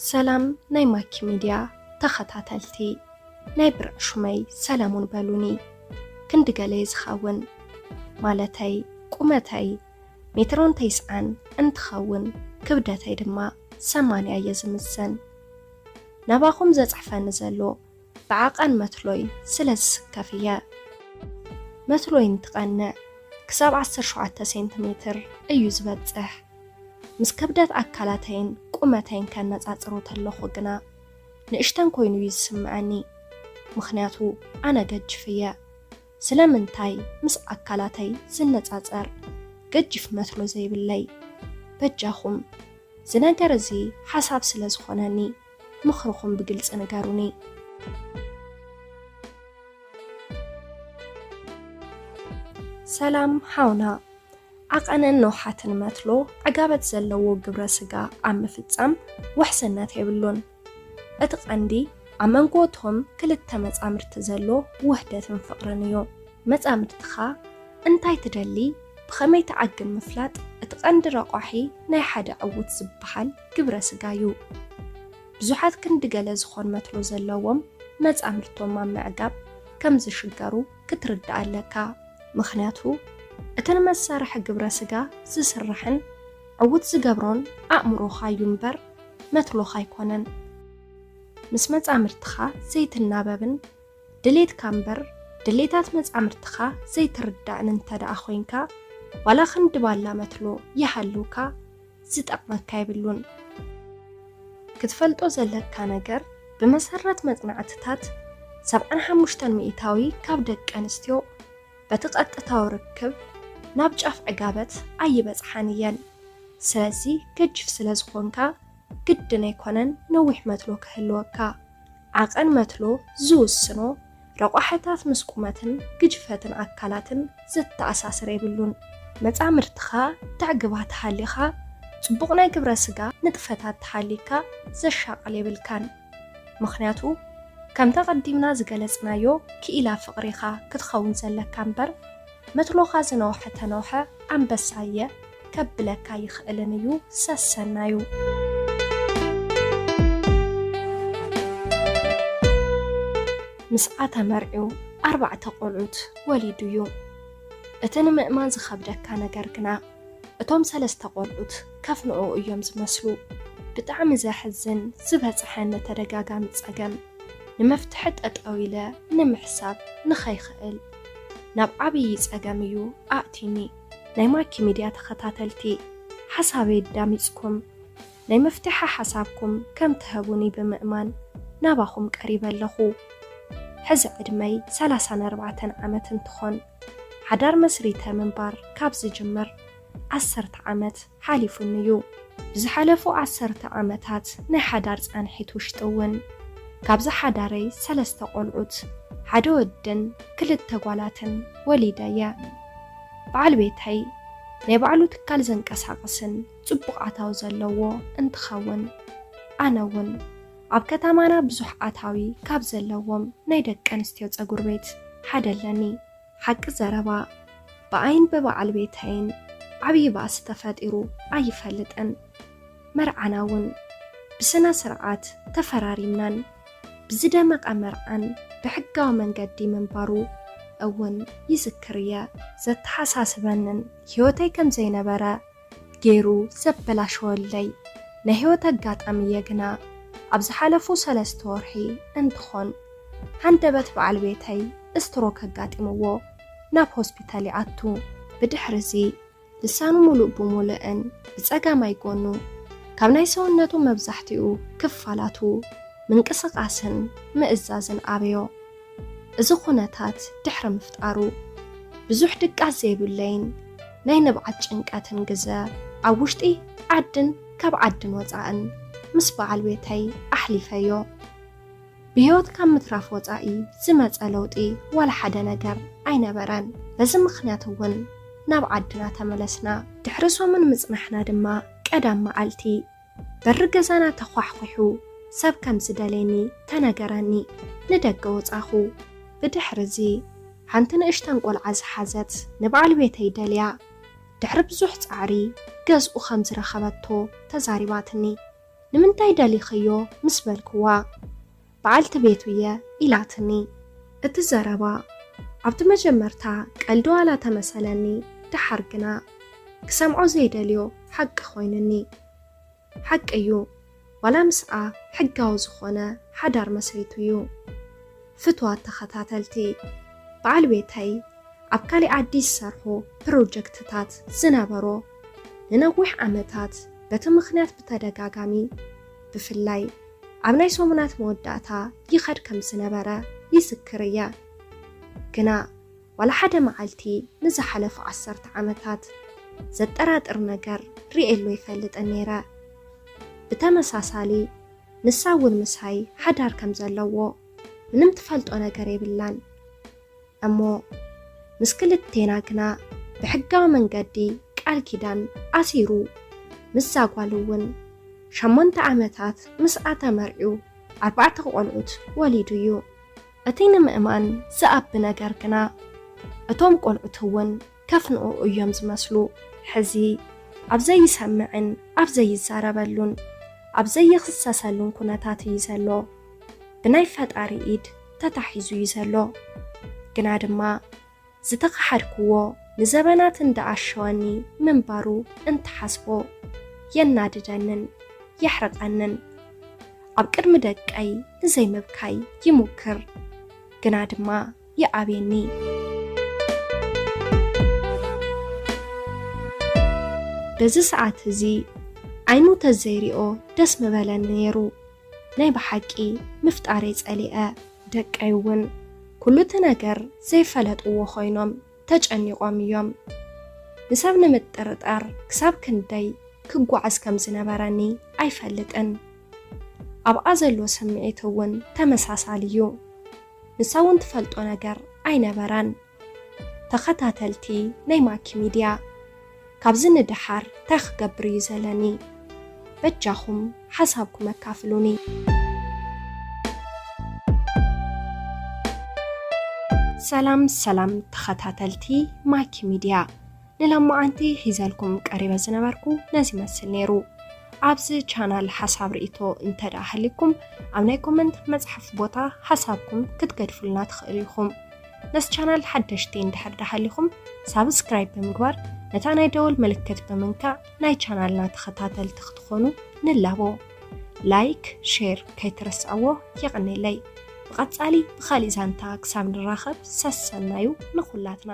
ሰላም ናይ ማኪ ሚድያ ተኸታተልቲ፣ ናይ ብርዕ ሹመይ ሰለሙን በሉኒ። ክንዲ ገለይ ዝኸውን፣ ማለተይ ቁመተይ ሜትሮን ተስዓን እንትኸውን፣ ክብደተይ ድማ ሰማንያ እየ ዝምዘን። ናባኹም ዘጽሕፈኒ ዘሎ ብዓቐን መትሎይ ስለ ዝስከፍ እየ። መትሎይ እንትቐንዕ ክሳብ ዓሰርተ ሸውዓተ ሴንቲሜትር እዩ ዝበጽሕ። ምስ ከብደት ኣካላተይን ቁመተይን ከነጻጽሮ ተለኹ ግና ንእሽተን ኮይኑ እዩ ዝስምዐኒ፣ ምኽንያቱ ኣነ ገጅፍ እየ። ስለምንታይ ምስ ኣካላተይ ዝነጻጸር ገጅፍ መትሎ ዘይብለይ? በጃኹም፣ እዚ ነገር እዚ ሓሳብ ስለ ዝኾነኒ ምኽርኹም ብግልጺ ንገሩኒ። ሰላም ሓውና፣ ዓቐንን ነውሓትን መትሎ ዕጋበት ዘለዎ ግብረ ስጋ ኣብ ምፍጻም ውሕስነት የብሉን። እቲ ቀንዲ ኣብ መንጎ እቶም ክልተ መጻምድቲ ዘሎ ውህደትን ፍቕርን እዩ። መጻምድትኻ እንታይ ትደሊ፣ ብኸመይ ትዓግብ ምፍላጥ እቲ ቀንዲ ረቋሒ ናይ ሓደ ዕዉት ዝበሃል ግብረ ስጋ እዩ። ብዙሓት ክንዲ ገለ ዝኾን መትሎ ዘለዎም መጻምድቶም ኣብ ምዕጋብ ከም ዝሽገሩ ክትርዳእ ኣለካ። ምኽንያቱ እቲ ንመሳርሒ ግብረ ስጋ ዝስርሕን ዕዉት ዝገብሮን ኣእምሮኻ እዩ እምበር መትሎኻ ኣይኮነን። ምስ መጻምድትኻ ዘይትናበብን ድሌትካ እምበር ድሌታት መጻምድትኻ ዘይትርዳእን እንተ ደኣ ኮይንካ፣ ዋላ ክንዲ ባላ መትሎ ይሃልውካ፣ ዝጠቕመካ የብሉን። ክትፈልጦ ዘለካ ነገር፣ ብመሰረት መጽናዕትታት፣ ሰብዓን ሓሙሽተን ሚእታዊ ካብ ደቂ ኣንስትዮ በቲ ቀጥታዊ ርክብ ናብ ጫፍ ዕጋበት ኣይበጽሓን እየን። ስለዚ ገጅፍ ስለ ዝኾንካ ግድን ኣይኮነን ነዊሕ መትሎ ክህልወካ። ዓቐን መትሎ ዝውስኖ ረቋሕታት ምስ ቁመትን ግጅፈትን ኣካላትን ዝተኣሳሰር የብሉን። መጻምድትኻ ተዕግባ ተሃሊኻ፣ ጽቡቕ ናይ ግብረ ስጋ ንጥፈታት ተሃሊካ ዘሻቕል የብልካን። ምኽንያቱ ከምቲ ኣቐዲምና ዝገለጽናዮ ክኢላ ፍቕሪኻ ክትኸውን ዘለካ እምበር መትሎኻ ዝነውሐ ተነውሐ ኣንበሳ እየ ከብለካ ይኽእልን እዩ ሰሰናዩ። ምስኣ ተመርዕዩ ኣርባዕተ ቆልዑት ወሊዱ እዩ። እቲ ንምእማን ዝኸብደካ ነገር ግና እቶም ሰለስተ ቆልዑት ከፍንኡ እዮም ዝመስሉ። ብጣዕሚ ዘሕዝን ዝበጽሐኒ ተደጋጋሚ ጸገም፣ ንመፍትሒ ጠጠው ኢለ ንምሕሳብ ንኸይኽእል ናብ ዓብዪ ጸገም እዩ ኣእትዩኒ። ናይ ማኪ ሚድያ ተኸታተልቲ፣ ሓሳበይ ኣዳሚጽኩም ናይ መፍትሒ ሓሳብኩም ከም ትህቡኒ ብምእማን ናባኹም ቀሪበ ኣለኹ። ሕዚ ዕድመይ ሰላሳን ኣርባዕተን ዓመት እንትኾን፣ ሓዳር መስሪተ ምንባር ካብ ዝጅምር ዓሰርተ ዓመት ሓሊፉኒ እዩ። ብዝሓለፉ ዓሰርተ ዓመታት ናይ ሓዳር ጻንሒት ውሽጢ እውን፣ ካብዚ ሓዳረይ ሰለስተ ቆልዑት፣ ሓደ ወድን ክልተ ጓላትን ወሊደ እየ። በዓል ቤተይ ናይ ባዕሉ ትካል ዘንቀሳቕስን ጽቡቕ ኣታዊ ዘለዎ እንትኸውን፣ ኣነ እውን ኣብ ከተማና ብዙሕ ኣታዊ ካብ ዘለዎም ናይ ደቂ ኣንስትዮ ጸጉር ቤት ሓደ ኣለኒ። ሓቂ ዘረባ፣ ብኣይን ብበዓል ቤተይን ዓብዪ ባእሲ ተፈጢሩ ኣይፈልጥን። መርዓና እውን ብስነ ስርዓት ተፈራሪምናን ብዝደመቐ መርዓን ብሕጋዊ መንገዲ ምንባሩ እውን ይዝክር እየ። ዘተሓሳስበንን ህይወተይ ከም ዘይነበረ ገይሩ ዘበላሸወለይ ናይ ህይወት ኣጋጣሚ እየ። ግና ኣብ ዝሓለፉ ሰለስተ ወርሒ እንትኾን፣ ሃንደበት በዓል ቤተይ ስትሮክ ኣጋጢምዎ ናብ ሆስፒታል ይኣቱ። ብድሕሪ እዚ ልሳኑ ሙሉእ ብሙሉእን ብጸጋማይ ጎኑ ካብ ናይ ሰውነቱ መብዛሕትኡ ክፋላቱ ምንቅስቓስን ምእዛዝን ኣበዮ። እዚ ኩነታት ድሕሪ ምፍጣሩ፣ ብዙሕ ድቃስ ዘይብለይን ናይ ንብዓት ጭንቀትን ግዘ ኣብ ውሽጢ ዓድን ካብ ዓድን ወጻእን ምስ በዓል ቤተይ ኣሕሊፈዮ። ብህይወት ካብ ምትራፍ ወጻኢ ዝመጸ ለውጢ ዋላ ሓደ ነገር ኣይነበረን። በዚ ምኽንያት እውን ናብ ዓድና ተመለስና። ድሕሪ ሰሙን ምጽናሕና ድማ ቀዳም መዓልቲ በሪ ገዛና ተዃሕኲሑ ሰብ ከም ዝደልየኒ ተነገረኒ። ንደገ ወጻኹ። ብድሕሪ እዚ ሓንቲ ንእሽተን ቆልዓ ዝሓዘት ንበዓል ቤተይ ደልያ ድሕሪ ብዙሕ ጻዕሪ ገዝኡ ከም ዝረኸበቶ ተዛሪባትኒ። "ንምንታይ ደሊኽዮ?" ምስ በልክዋ፣ "በዓልቲ ቤቱ እየ" ኢላትኒ። እቲ ዘረባ ኣብቲ መጀመርታ ቀልዲ ዋላ ተመሰለኒ፣ ደሓር ግና ክሰምዖ ዘይደልዮ ሓቂ ኮይኑኒ። ሓቂ እዩ፣ ዋላ ምስኣ ሕጋዊ ዝኾነ ሓዳር መስሪቱ እዩ። ፍትዋት ተኸታተልቲ፣ በዓል ቤተይ ኣብ ካልእ ዓዲ ዝሰርሑ ፕሮጀክትታት ዝነበሮ፣ ንነዊሕ ዓመታት በቲ ምኽንያት ብተደጋጋሚ፣ ብፍላይ ኣብ ናይ ሰሙናት መወዳእታ ይኸድ ከም ዝነበረ ይዝክር እየ። ግና ዋላ ሓደ መዓልቲ ንዝሓለፉ ዓሰርተ ዓመታት ዘጠራጥር ነገር ርእየሉ ኣይፈልጥን ነይረ። ብተመሳሳሊ፣ ንሳ እውን ምሳይ ሓዳር ከም ዘለዎ ምንም ትፈልጦ ነገር የብላን። እሞ ምስ ክልቴና ግና ብሕጋዊ መንገዲ ቃል ኪዳን ኣሲሩ፣ ምስዛ ጓል እውን ሸሞንተ ዓመታት ምስኣ ተመርዕዩ ኣርባዕተ ቆልዑት ወሊዱ እዩ። እቲ ንምእማን ዝኣቢ ነገር ግና፣ እቶም ቆልዑት እውን ከፍንኡ እዮም ዝመስሉ። ሕዚ ኣብ ዘይሰምዕን ኣብ ዘይዛረበሉን ኣብ ዘይኽሰሰሉን ኩነታት እዩ ዘሎ። ብናይ ፈጣሪ ኢድ ተታሒዙ እዩ ዘሎ። ግና ድማ ዝተኸሓድክዎ ንዘበናት እንዳኣሸወኒ ምንባሩ እንትሓስቦ የናድደንን የሕርቐንን። ኣብ ቅድሚ ደቀይ ንዘይምብካይ ይሙክር፣ ግና ድማ ይኣብየኒ። በዚ ሰዓት እዚ ዓይኑ ተዘይሪኦ ደስ ምበለኒ ነይሩ። ናይ ብሓቂ ምፍጣረይ ጸሊአ። ደቀይ እውን ኩሉ እቲ ነገር ዘይፈለጥዎ ኮይኖም ተጨኒቖም እዮም። ንሰብ ንምጥርጣር ክሳብ ክንደይ ክጓዓዝ ከም ዝነበረኒ ኣይፈልጥን። ኣብኣ ዘሎ ስምዒት እውን ተመሳሳሊ እዩ። ንሳ እውን ትፈልጦ ነገር ኣይነበራን። ተኸታተልቲ ናይ ማኪ ሚድያ፣ ካብዚ ንደሓር እንታይ ክገብር እዩ ዘለኒ? በጃኹም ሓሳብኩም ኣካፍሉኒ። ሰላም ሰላም ተኸታተልቲ ማኪ ሚድያ፣ ንሎማዓንቲ ሒዘልኩም ቀሪበ ዝነበርኩ ነዚ ይመስል ነይሩ። ኣብዚ ቻናል ሓሳብ ርእይቶ እንተ ደኣ ሃልይኩም፣ ኣብ ናይ ኮመንት መጽሓፍ ቦታ ሓሳብኩም ክትገድፉልና ትኽእሉ ኢኹም። ነዚ ቻናል ሓደሽቲ እንድሕር ደኣ ሃሊኹም፣ ሳብስክራይብ ብምግባር ነታ ናይ ደወል ምልክት ብምንካእ ናይ ቻናልና ተኸታተልቲ ክትኾኑ ንላቦ። ላይክ፣ ሼር ከይትረስዕዎ። የቐኔለይ። ብቐጻሊ ብኻሊእ ዛንታ ክሳብ ንራኸብ ሰሰናዩ ንኹላትና።